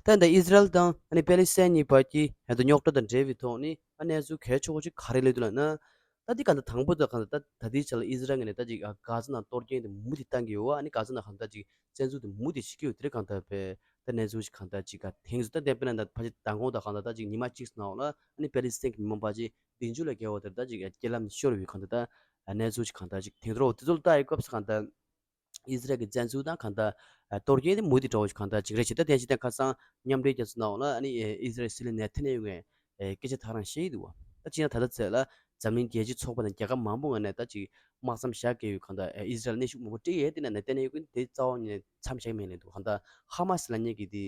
ད་ལྟ་ཨི་ཟི་རལ་དང་ཨ་ནི་པེ་ལི་སི་ཐན་གཉིས་བར་གྱི་ཨ་ད་རྙོག་དྲ་དང་འབྲེལ་བའི་ཐོག་ནས་ཨ་གནས་ཚུལ་གལ་ཆེ་བོ་ཅིག་ག་རེ་སླེབས་འདུག་ལབ་ན། ད་འདི་ག་ད་དང་པོ་ད་ག་ད་ད་ལྟའི་ཆ་ལ་ཨི་ཟི་རལ་ངོས་ནས་ད་ཅིག་ཨ་གྷ་ཟ་ནང་གཏོར་སྐྱོན་དེ་མུ་མཐུད་བཏང་གི་ཡོད་བ། ཨ་ནི་གྷ་ཟ་ནང་གང་ད་ཅིག་བཙན་འཛུལ་དེ་མུ་མཐུད་བྱེད་ཀྱི་ཡོད། དེ་རེད། གང་ལྟར་བས་ད་གནས་ཚུལ་ཅིག་གང་ད་ཅིག་ག་དེང་སུ་ད་བསྟན་པ་ན་ད་ཕལ་ཆེར་མདང་དགོང་ད་གང་ད་ད་ཅིག་ཉི་མ་གཅིག་ནང་ལ་ཨ་ནི་པེ་ལི་སི་ཐན་གྱི་མི་མང་ཕལ་ཆེར་བདུན་ཅུ་ལ་བརྒལ་བ་དེར་ད་ཅིག་རྐྱེན་ལམ་ཤོར་བའི་གང་ད་ད་གནས་ཚུལ་ཅིག་གང་ད་ཅིག་དེང་རོགས་དེ་ཚོ་ལ་ལྟ་ཡི་སྐབས་སུ་གང་ད། ཨི་ཟི་རལ་གྱི་བཙན་འཛུལ་དང་གང་ལྟར་ཨ་གཏོར་སྐྱོན་དེ་མུ་མཐུད་འགྲོ་བ་ཞིག་གང་ལྟར་ཅིག་རེད་ཅེས་ད་ཐེངས་ཤིག་ཐེངས་ཁ་སང་མཉམ་འབྲེལ་རྒྱལ་ཚོགས་ནང་ལ་ཨ་ནི་ཨི་ཟི་རལ་སྲིད་བློན་ནེ་ཐན་ཡ་ཧུ་ངས་ཨེ་སྐད་ཆ་ད་རང་བཤད་ཀྱི་འདུག་བ། ད་ཅི་ཡང་ད་ལྟ་ཚེ་ལ་འཛམ་གླིང་རྒྱལ་སྤྱིའི་ཚོགས་པ་དང་རྒྱལ་ཁབ་མང་པོ་ངོས་ནས་ད་ཅིག་དམག་མཚམས་བཞག་གི་ཡོད། གང་ལྟར་ཨི་ཟི་རལ་གནོན་ཤུགས་མང་པོ་སྤྲད་ཡས་དེ་ན་ནེ་ཐན་ཡ་ཧུ་གིས་དེ་རྩ་བ་ཉིད་ནས་མཚམས་བཞག་མེད་ལབ་འདུག་གང་ལྟར་ཧ་མ་སི་ལབ་མཁན་གྱི་དེ་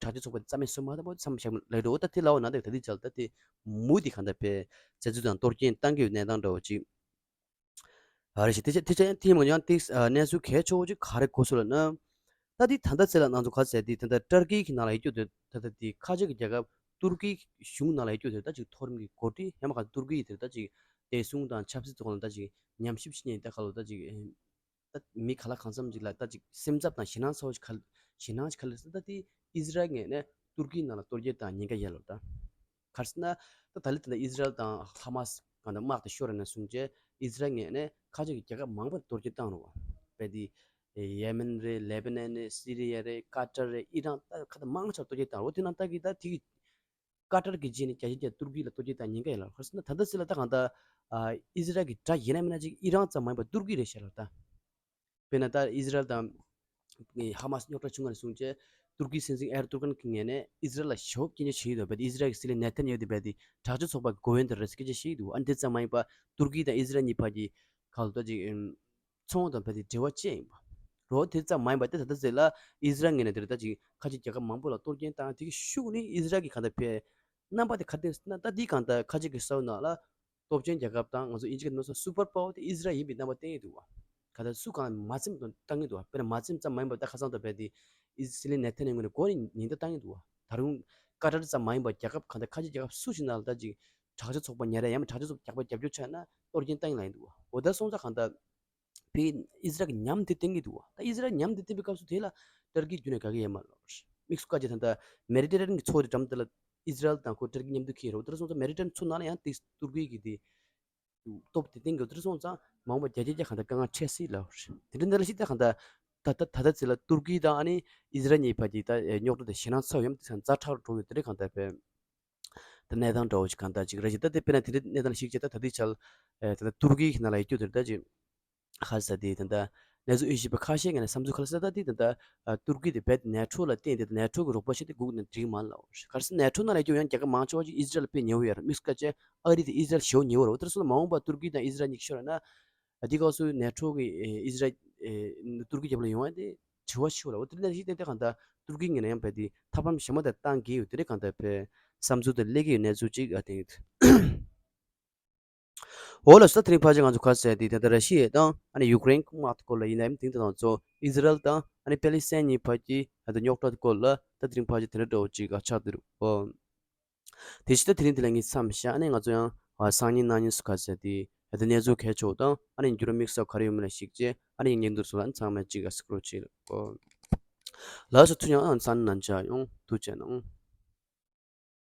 དྲག་སྤྱོད་ཚོགས་པ་དེ་རྩ་མེད་བཟོས་མ་ཐུབ་པ་མཚམས་བཞག་ལབ་འདུག་འོ་ད་དེ་ལའོ་ན་དེ་ད་ལྟའི་ཆར་ད་དེ་མུ་མཐུད་གང་ལྟར་བས་བཙན་འཛུལ་དང་གཏོར་སྐྱོན་བཏང་གི་ཡོད་གནས་སྟངས་འདྲ་བོ་ཅིག་ཨ་རེ་ཞིག་དེ་ཆ་དེ་ཆ་ཡང་དེ་མོ་ཡང་ཏིག་ཨ་གནས་ཚུལ་གལ་ཆེ་བོ་ཅིག་ག་རེ་གོ་སོང་ལབ་ན། ད་དེ་ད་ལྟ་ཚེ་ལ་ང་ཚོ་ག་ཟེར་དེ་ད་ལྟ་ཏར་ཀི་གི་ནང་ལ་ཡོད་རྒྱུ་དེ་ད་ལྟ་དེ་ཁ་ཆེ་གི་རྒྱལ་ཁབ་ཏུར་ཀི་གཞུང་ནང་ལ་ཡོད་རྒྱུ་དེ་ད་ཅིག་མཐོ་རིམ་གྱི་འགོ་ཁྲིད་ཧེ་མ་ག་ཏུར་ཀི་དེ་ད་ཅིག་བདེ་སྲུང་དང་ཆབ་སྲིད་ཐོག་ལ་ད་ཅིག་ཉམས་ཞིབ་བྱེད་མཁན་ད་ག་ལོ་ད་ཅིག་ད་མི་ག་ལ་གང་འཚམ་ཅིག་ལ་ད་ཅིག་སེམས་འཚབ་དང་ཞེད་སྣང་ཚ་བོ་ཞིག་ག་ཞེད་སྣང་ཞིག་ག་ལ་ད་དེ་ཨི་ཟི་རལ་ངོས་ནས་ཏུར་ཀི་ནང་ལ་གཏོར་རྒོལ་དང་ཉེན་ཁ་ཡོད་ལ་ད། ག་རེ་ཟེར་ན། ད་ད་ལྟ་ད་ལྟ་ཨི་ཟི་རལ་དང་ཧ་མ་སི་གང་ལྟར་དམག་དེ་ཤོར་ནས་བཟུང་བྱས་ཨི་ཟི་རལ་ངོས་ནས་ཁ་ཆེ་གི་རྒྱལ་ཁབ་མང་པོར་གཏོར་རྒོལ་བཏང་རུང་བ། དཔེ་དེ་ཡེ་མེན་རེད། ལེ་བྷ་ནན་རེད། སི་རི་ཡ་རེད། ཀ་ཏར་རེད། ཨི་རན་ད་ཁ་ད་མང་ཆེ་བ་གཏོར་རྒོལ་བཏང་རུང་དེ་ནང་ད་གི་ད་དེ་གི་ཀ་ཏར་གི་རྗེས་ནས་རྒྱལ་སྤྱིའི་རྒྱལ་ཏུར་ཀི་ལ་གཏོར་རྒོལ་བཏང་ཉེན་ཁ་ཡོད་ལ། ག་རེ་ཟེར་ན་ད་ལྟ་སྲིད་ལ་ད་གང་ལྟར་ཨི་ཟི་རལ་གི་དགྲ་ཡིན་ན་མིན་ན་ཅིག་ཨི་རན་ཙམ་མ་ཡིན་པར་ཏུར་ཀི་རེད་ཤག་ལ་ད། དཔེར་ན་ད་ཨི་ཟི་རལ་དང་ཧ་མ་སི་རྙོག་དྲ་བྱུང་བ་ནས་བཟུང་བྱས་ཏུར་ཀིའི་སྲིད་འཛིན་ཨེར་ཏུར་ཀན་གྱི་ངོས་ནས་ཨི་ཟི་རལ་ལ་ཞེ་པོ་སྐྱོན་བརྗོད་བྱས་ཡོད་དོ། རྦད་དེ་ཨི་ཟི་རལ་གྱི་སྲིད་བློན་ནེ་ཐན་ཡ་ཧུ་དེ་རྦད་དེ་དྲག་སྤྱོད་ཚོགས་པ་གི་འགོ་དཔོན་དེ་རེད་ཟེར་སྐད་ཆ་བཤད་ཀྱི་འདུག་ཨ་ནི་དེ་ཙམ་མ་ཡིན་པར་ཏུར་ཀི་དང་ཨི་ཟི་རལ་གཉིས་བར་གྱི་ག་ལ་ད་ཅིག་ཚོང་དང་རྦད་དེ་འབྲེལ་བ་བཅད་ཡིན་པ་རོ། དེ་ཙམ་མ་ཡིན་པར་དེ་ད་ལྟ་ཟེར་ལ་ཨི་ཟི་རལ་ངོས་ནས་དེ་རེད་ད་ཅིག་ཁ་ཆེ་རྒྱལ་ཁབ་མང་པོ་ལ་གཏོར་སྐྱོན་བཏང་། དེ་གི་ཤུགས་ནི་ཨི་ཟི་རལ་གྱི་ག་ད་ཕེ་རྣམ་པ་དེ་ག་དེ་ཟེར་ན་ད་འདི་གང་ལྟར་ཁ་ཆེ་གི་ས་བོན་ནང་ལ། སྟོབས་ཆེན་རྒྱལ་ཁབ་དང་ང་ཚོ་དབྱིན་ཇི་སྐད་ནང་སུ་པར་པ་ཝར་དེ་ཨི་ཟི་རལ་ཡིན་པའི་རྣམ་པ་བསྟན་གྱི་འདུག་བ། ག་ད་སུ་གང་མ་ཚིམ་དང་བཏང་གི་འདུག་བ། དཔེར་ན་མ་ཚིམ་ཙམ་མ་ཡིན་པར་ད་ཁ་སང་ད་བས་དེ་ཨི་སི་ལི་ནེ་ཐན་ཡ་ཧུ་ངོས་ནས་མགོ་ནས་ཉེན་བརྡ་བཏང་གི་འདུག་བ། ད་རུང་ཀ་ཏར་ཙམ་མ་ཡིན་པར་རྒྱལ་ཁབ་གང་ལྟར་ཁ་ཆེ་རྒྱལ་ཁབ་སུ་ཞིག་ནང་ལ་ད་ཅིག་དྲག་ཆ་ཚོགས་པ་ཉར་ཡ་ཡང་མིན་དྲག་ཆ་ཚོགས་པ་རྒྱག་པ་རྒྱབ་སྐྱོར་ཆགས་ན་གཏོར་སྐྱོན་བཏང་གི་ལ་ཡིན་འདུག་བ། འོ་ད་སོང་ཙང་གང་ལྟར་ཕའི་ཨི་ཟི་རལ་གྱི་ཉམས་དེ་བསྟན་གྱི་འདུག་བ། ད་ཨི་ཟི་རལ་ཉམས་དེ་བསྟན་པའི་སྐབས་སུ་དེ་ལ་ཏར་ཀི་རྒྱུན་ནས་དགའ་གི་ཡོད་མ་རེད། དམིགས་སུ་བཀར་ཅིག་ད་ལྟ་མེ་ཌི་ཊེ་རེ་ནི་གི་མཚོ་དེ་འགྲམ་དེ་ལ་ཨི་ཟི་རལ་དང་ཁོ་ཏར་ཀི་མཉམ་དུ་འཁེལ་རོགས། དེར་སོང་ཙང་མེ་ཌི་ཊེ་རེ་ནི་མཚོ་ནང་ལ་ཡང་ཏིག་ཏུར་ཀི་གི་དེ་སྟོབས་དེ་བསྟན་གི་དེར་སོང་ཙང་མ་འོངས་པ་རྒྱ་ཆེ་རྒྱ་གང་ལྟར་དཀའ་ངལ་འཕྲད་སྲིད་ལ། དེ་འདྲ་འདི་ལ་ཞིག་ད་གང་ལྟར་ད་ད་ད་ད་ཚེ་ལ་ཏུར་ཀི་དང་ཨ་ནི་ཨི་ཟི་རལ་གཉིས་བར་གྱི་ད་རྙོག་དྲ་དེ་ཞེད་སྣང་ཚ་བོ་ཡོད་དེ་ཚང་ཛ་དྲག་རུ་འགྲོ་ཡོད། དེ་འདྲ་གང་ལྟར་བས་ད་གནས་སྟངས་འདྲ་བོ་ཞིག་གང་ལྟར་ཅིག་རེད་ཅིག་ད་དེ་དཔེར་ན་དེ་འདྲ་གནས་སྟངས་ལ་ཞིག་བྱས་ད་ད་དེ་ཆ་ལ་ད་ད་ཏུར་ཀི་གི་ནང་ལ་ཡོད་རྒྱུ་དེར་ད་ཅིག་ཧ་ས་དེ་ད་ལྟ་གནས་ཚུལ་དབྱེ་ཞིབ་པ་ཁ་ཤས་ཀྱི་ནས་བསམ་ཚུལ་ཁ་ལ་ས་ད་དེ་ད་ལྟ་ཏུར་ཀི་དེ་བེད་ནེ་ཊོ་ལ་བརྟེན་ཏེ་ནེ་ཊོ་གི་རོགས་པ་བྱས་ཏེ་སྒུག་ནས་འགྲིག་མ་ལ། ག་རེ་ཟེར་ནེ་ཊོ་ནང་ལ་སྐྱོ་ཡང་རྒྱལ་ཁབ་མང་ཆེ་བ་ཅིག་ཨི་ཟི་རལ་དཔེ་ཉེ་བོ་ཡོད་རེད། དམིགས་སུ་བཀར་བྱས་ཨ་རི་དེ་ཨི་ཟི་རལ་ཞེ་པོ་ཉེ་བོ་རེད། འོ་དེར་སོང་ན་མ་འོངས་པ་ཏུར་ཀི་དང་ཨི་ཟི་རལ་གཉིས་ཤོར་ན་ཨ་དེ་སྐབས་སུ་ནེ་ཊོ་གི་ཨི་ཟི་རལ་ཏུར་ཀི་རྒྱབ་ལ་ཡོང་ཡ་དེ་དྲི་བ་ཞིག་ཡོད་རེད། འོ་དེ་ནས་ཤིག་ཏན་ཏན་གང་ལྟར་ཏུར་ཀི་ངོས་ནས་ཡང་བས་དེ་ཐབས་ལམ་གཞན་མ་དེ་བཏང་གི་ཡོད། དེ་རེད་གང་ལྟར་བས་བསམ་ཚུལ་དེ་སླེབས་ཀྱི་ཡོད་གནས་ཚུལ་ཅིག་ཨ་དེ་ཡོད། འོ་ལགས་སོ། ད་དེ་རིང་ཕལ་ཆེར་ང་ཚོ་ག་རེ་ཟེར་དེ་ད་ལྟ་ར་ཤི་ཡ་དང་ཨ་ནི་ཡུཀ་རེན་དམག་དེ་སྐོར་ལ་ཡིན་ནའི་དེང་དུས་ང་ཚོ་ཨི་ཟི་རལ་དང་ཨ་ནི་པེ་ལི་སི་ཐན་གཉིས་བར་གྱི་ད་ལྟ་རྙོག་དྲ་དེ་སྐོར་ལ་ད་དེ་རིང་ཕལ་ཆེར་དེ་འདྲ་འདྲ་བོ་ཅིག་ག་ཆགས་བསྡད་འདུག་ཨོ། དེ་བཞིན་ད་དེ་རིང་འདི་ལ་ངས་མཚམས་བཞག་ནས་ང་ཚོ་ཡང་སང་ཉིན་གནངས་ཉིན་སུ་ག་ཟེར་དེ་ད་གནས་ཚུལ་གལ་ཆེ་བ་དང་ཨ་ནི་འགྱུར་བ་དམིགས་བསལ་ག་རེ་ཡོད་མེད་ལ་གཞིགས་རྗེས་ཨ་ནི་ངས་འདུག་སོང་ལ་ཚང་མས་གཅིག་ག་སྐུ་རོགས་བྱེད། ལགས་སོ། ཐུགས་རྗེ་གནང་། སང་ཉིན་ནང་ཆ་ཡོང་། ཐུགས་རྗེ་གནང་།